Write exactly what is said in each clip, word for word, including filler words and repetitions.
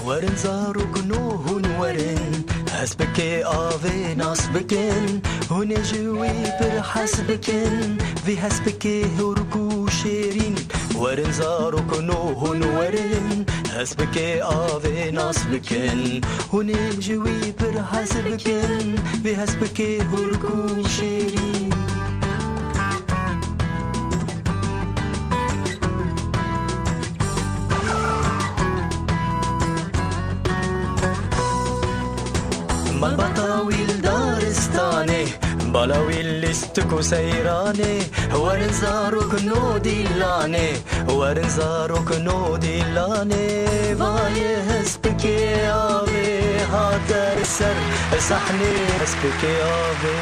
Werin zarokno hûn werin, hespikê avê nas bikin, hûn ê ji wî pir hez bikin, vî hespikê hûrik û şêrîn. Werin zarokno hûn werin, hespikê avê nas bikin, hûn ê ji wî pir hez bikin, vî hespikê hûrik û şêrîn. Malbata wî li daristanê, bala wî lîstik û seyranê, werin zarokno dîlanê, werin zarokno dîlanê, vayê hespikê avê hate ser sahnê hespikê avê.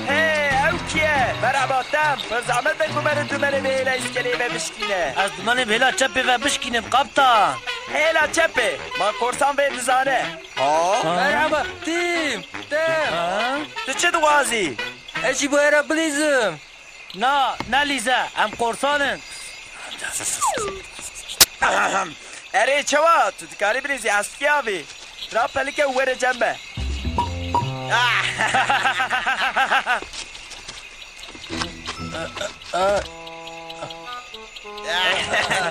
Hey, ew kî ye? Merhaba, Tem. Bi zehmet e ku me li dûmenê bihêla îskeleyê ve bişkîne. Ez dûmenê bihêla çepê ve bişkînim, kaptan. Hêla çepê. Ma korsan vê dizane. Ha? Ha? Merhaba, Tim. Tem. Ha? Tu çi dixwazî? Ez jî bo êra bilîzim. Na, ne lîze, em korsan in. Erê, çawa? Tu dikarî bilîzî, ez kî avî? Rapelike û were cem me.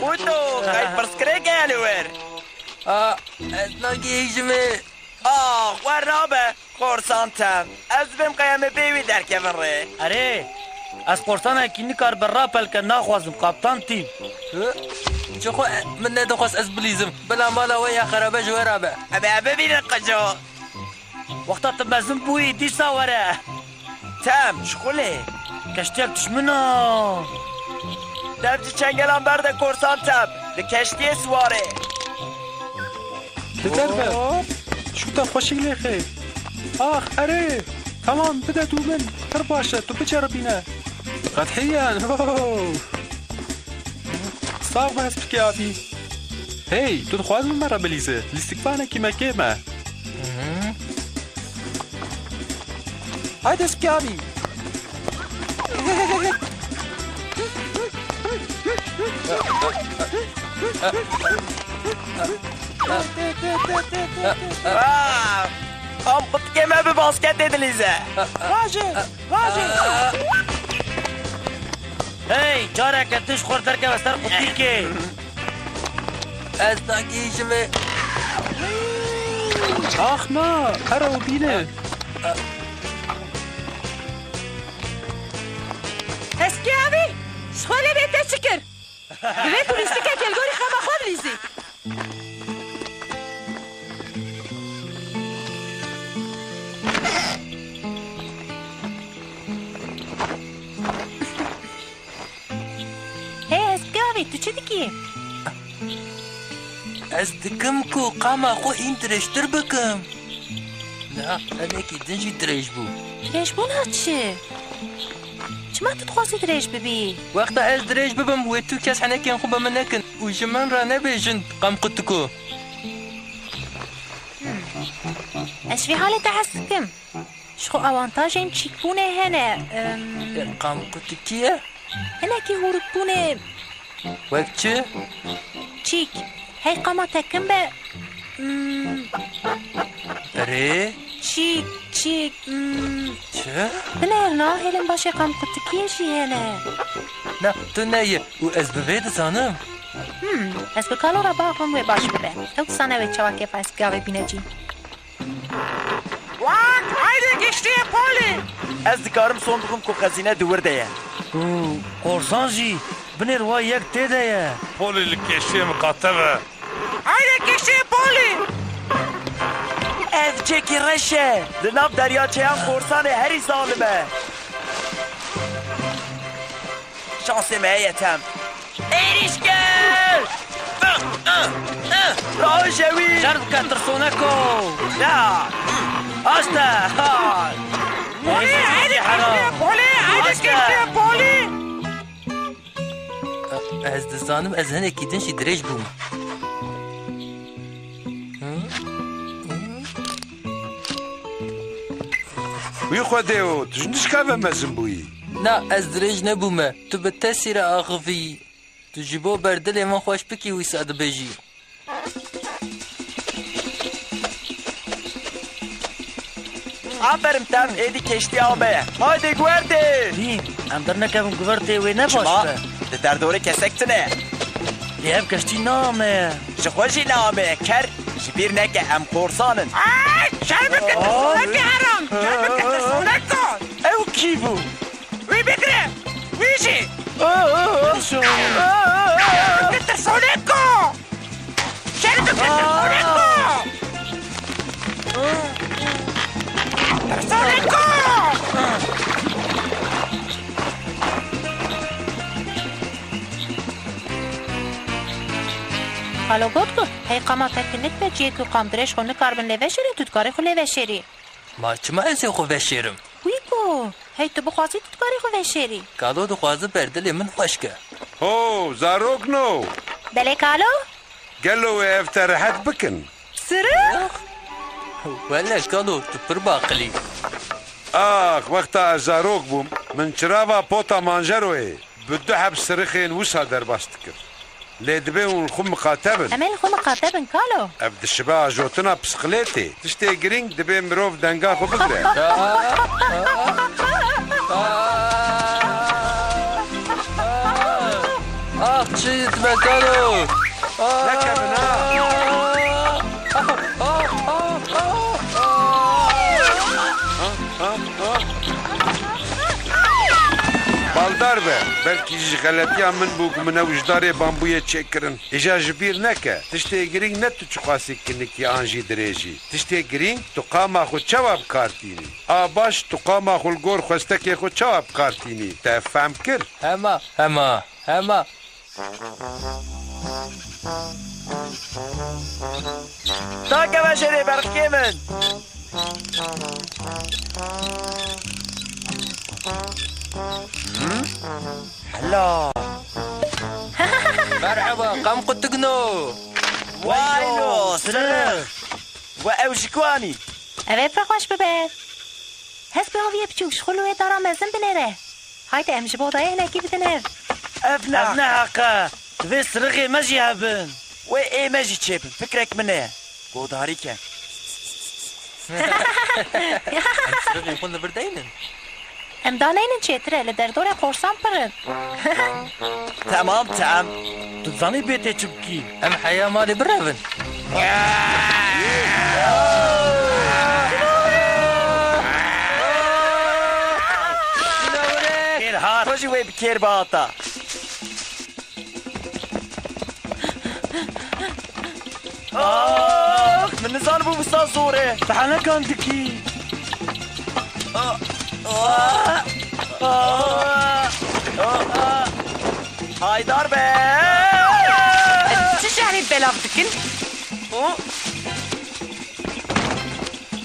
Û tu, qey pirsgirêk heye li wir? A, ez nagihîjimê. Ax, we rabe, korsan Tem. Ez dibêm qey em ê bê wî derkevin rê. Erê, ez korsanekî nikaribe rapelke naxwazim, Kaptan Tim. Hı? Çi xwe min nedixwest ez bilîzim. Bila mala we ya xerabe ji we rabe. Em ê bibînin qico. Wexta tu mezin bûyî, dîsa were. Tem, ji xwe lê. Keştiyek dijmin a. Dev ji çengelan berde korsan Tem. Li keştiyê siwar ê. Li derve. Hop. Şûta xweşik lêxe. Ax, erê. Tamam, bide dû min. Pir baş e, tu biceribîne. Qedhiyan. Ho. Sax be hespikê avî. Hey, tu dixwazî min me re bilîzî? Lîstikvanekî me kêm e. Hı. Haydi hespikê avî. Aa, em qutikê me bi basketê dilîze. Vaje, vaje. Hey, careke din ji xwe derkeve ser qutikê. Ez nagihîjimê. Ax na, here û bîne. Hespikê avî, ji xwe lê bê te çi kir? Divê ku lîstikekê li gorî qema xwe bilîzî. Hey hespikê avî, tu çi dikî? Ez dikim ku qama xwe hîn dirêjtir bikim. Niha henekî din jî dirêj bû. Dirêjbûna çi? Çima tu dixwazî dirêj bibî? Wexta ez dirêj bibim, wê tu kes henekên xwe bi min nekin û ji min re nebêjin qamqutiko. Hmm. Ez ji vê halê te hez dikim. Ji xwe awantajên çîkbûnê hene. Em, Qamqutikî ye? Hinekî hûrikbûnê. Wek çi? Çîk. Hey qama te kin be. Hmm. Erê? Çîk, çîk. Hmm. Çi? Binêr nahêlin, başê qamqutikiyê jî hene. Na, tu neyê û ez bi vê dizanim. Hmm, ez bi kalo re baxim wê baş bibe. Ew dizane wê çawa kêfa ez gavê bîne cî. Wak, haydi giştiyê polî! Ez dikarim son bixim ku xezîne di wir de ye. Û korsan jî binêr wa yek tê de ye. Polî li keştiyê miqate be. Haydi giştiyê polî! Ev cihekî reş e. Li nav deryaçeyan korsanê herî zalim e. Şansê me heye Tem. Êrîşker! Raje wî! Şer bike tirsoneko! Ya! Aste! Ha! Polê, heydi keştê polê, heydi keştê polê! Ez dizanim ez hinekî din jî dirêj bûm. Hı? Hı? Wî Xwedê û tu ji nişka ve mezin bûyî? Na, ez dirêj nebûme. Tu bi tesî re axivî. Tu ji bo ber dilê min xweş bikî wisa dibêjî. Aferin tev, êdî keştî ame. Haydi guvertê. Dîn, em dernekevin guvertê wê ne baş Çima? be. Li derdorê kesek tune. Lê ev keştî name. Ji xwe jî name, ker. Ji bîr neke em korsan in. Ay, şer bikin, tu sonekî heram. Şer bikin, tu soneko. Ew kî bû? Wî bigire! Wî jî! Aa, aa, aa, aa, aa. Tirsonek o! Şerif tirsonek o! Tirsonek o! Kalo got ku, hey qama te kinik be, ciyê ku qam dirêj xwe nikaribin lê veşêrin, tu dikarî xwe lê veşêrî. Ma çima ez ê xwe veşêrim? Wî ku, hey tu bixwazî tu dikarî xwe veşêrî. Kalo dixwaze ber dilê min xweş ke. Ho, zarok no! Belê kalo? Gelo wê ev te rehet bikin? Sirix? Wele kalo, tu pir baqilî. Ax, wexta ez zarok bûm, min çirava pota manjeroyê bi du heb sirixên wisa derbas dikir. Lê divê hûn li xwe miqate bin. Em ê li xwe miqate bin, kalo. Ev dişibe ajotina pisiqlêtê. Tiştê girîng divê mirov denga xwe bigire. Ah, çi dibe kalo? Nekevin, ha? Baldar be, belkî ji xeletiya min bû ku min ew ji darê bambûyê çêkirin. Îja ji bîr neke, tiştê girîng ne tu çiqasî kinik î an jî dirêj î. Tiştê girîng tu qama xwe çawa bi kar tînî. A baş tu qama xwe li gor xwestekê xwe çawa bi kar tînî. Te fehm kir? Hema, hema, hema. Take veşêrê berxkê min. Hela. Merhaba, qam qutikno. Wayno, sirix. We ew ji ku anî? Ev ê pir xweş bibe. Hespê aviyê biçûk ji xwe li wê dara mezin binêre. Haydi em ji bo dayê hinekî bidin hev. Ev ne Ev ne heq e. Divê sirixê me jî hebin. Wê ê me jî çêbin. Fikrek min e. Godarî ke. Em sirixê xwe li vir deynin. Em daneynin çêtir e, li derdorê qorsan pir in. Temam, temam. Tu zanî bê tê çi bikî? Em heya malê birevin. Kêr hat. Xwe jî wê bi kêr bihata. Ah, min nizanibû wisa zor e. Tehenekan dikî. Ah, ah, ah, ah. Haydar be! Em çi jehrê belav dikin?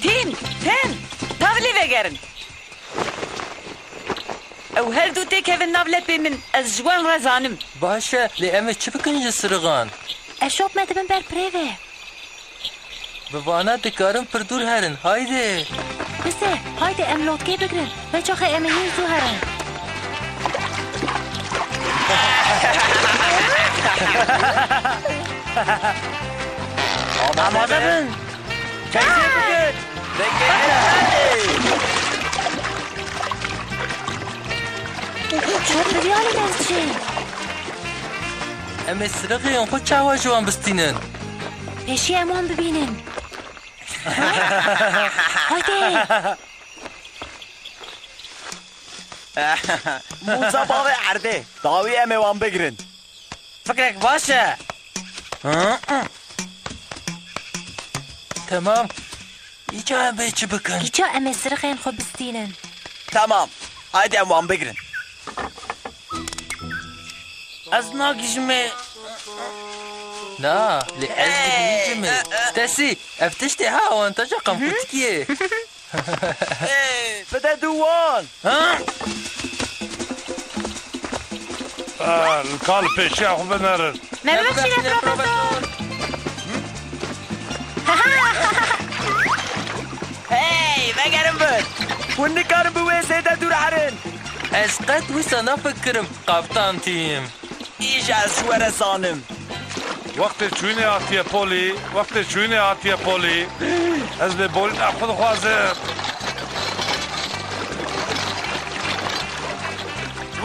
Tin, tin, tavlî vegerin. Ew her du têkevin nav lepê min, ez ji wan re zanim. Baş e, lê em ê çi bikin ji sirixan? Eşop me dibin ber pirê ve. Bi vana dikarin pir dûr herin, haydi. Bise, haydi em lotkê bigirin, veçaxê em ê hîn zû herin. Amade bin. Keyfê bikin. Şot bi vî alî de diçin. Em ê sirixên xwe çawa ji wan bistînin? Pêşî em wan bibînin. Haydi. Mûza bavê erdê. Dawî em ê wan bigirin. Fikrek baş e. Temam. Îca em ê çi bikin? Îca em ê sirixên xwe bistînin. Temam. Haydi em wan bigirin. Ez nagihîjimê. Na, lê ez digihîjimê. Tesî, ev tiştê ha awantaja qamkutikiyê. Ê, bide dû wan. Ha? Aa, li ka li pêşiya xwe binerin. Me bibexşîne, profesor. Hey, vegerin vir. Hûn nikarin bi wê zêde dûr herin. Ez qet wisa nafikirim, Kaptan Tim. Îja ez ji we re zanim. Wextê çûyînê hatiye polî, wextê çûyînê hatiye polî. Ez lêborîna xwe dixwazim.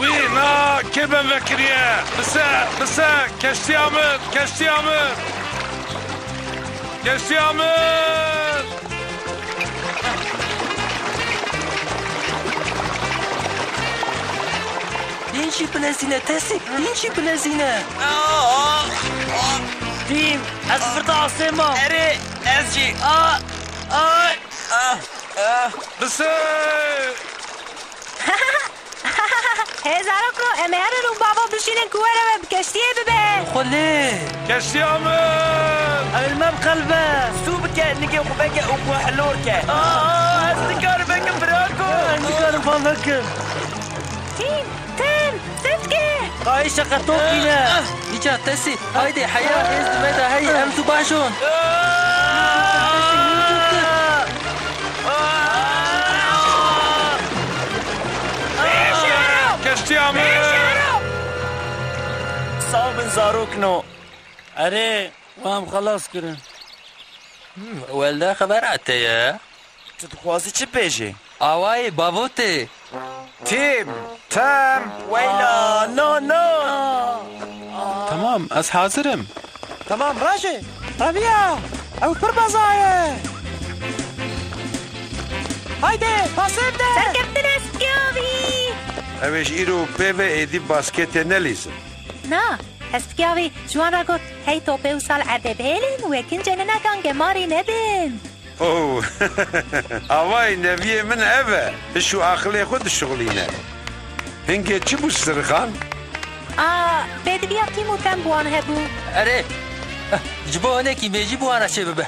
Wî, na, kê bem vekiriye? Bise, bise, keştiya min, keştiya min. Keştiya min. Hîn jî bilezîne, Tesî, hîn jî bilezîne. Tim, ez li vir de asê mam. Erê, ez jî. Ah, ah, ah. Bise! Hê zarokno, em ê herin û bavo bişînin ku were we bi keştiyê bibe. Xwe lê. Keştiya min! Ew li me bi qelbe. Stû bike, nigê xwe veke û xwe hilor ke. Aa, ez nikarim vekim, bira ku. Ez nikarim fan vekim. Tim, Tim, Sitke! Qayîşe qetokîne. Îca Tesî, haydi heya hêz di me de heyî, em zû baş on. Keştiya min! Sax bin zarokno. Erê, we em xelas kirin. Hmm, welde xebera te ye. Tu dixwazî çi bêjî? Awayê bavo tê. Tim, Tem. Weyla, no, no. Tamam, ez hazir im. Tamam, raje. Reviya. Ew pir beza ye. Haydi, pasê bide. Serkeftin Hespiyavî. Ew ê ji îro pê ve êdî basketê nelîzin. Na, Hespiyavî ji wan re got, hey topê wisa li erdê bihêlin û ê kincê ninekan gemarî nebin. Oh, avayê neviyê min ev e. Hiş û aqilê xwe dişuxulîne. Hingê çi bû Sirxan? A, pêdiviya Tim û Tem bi wan hebû. Erê, ji bo hinekî mêjî bi wan re çêbibe.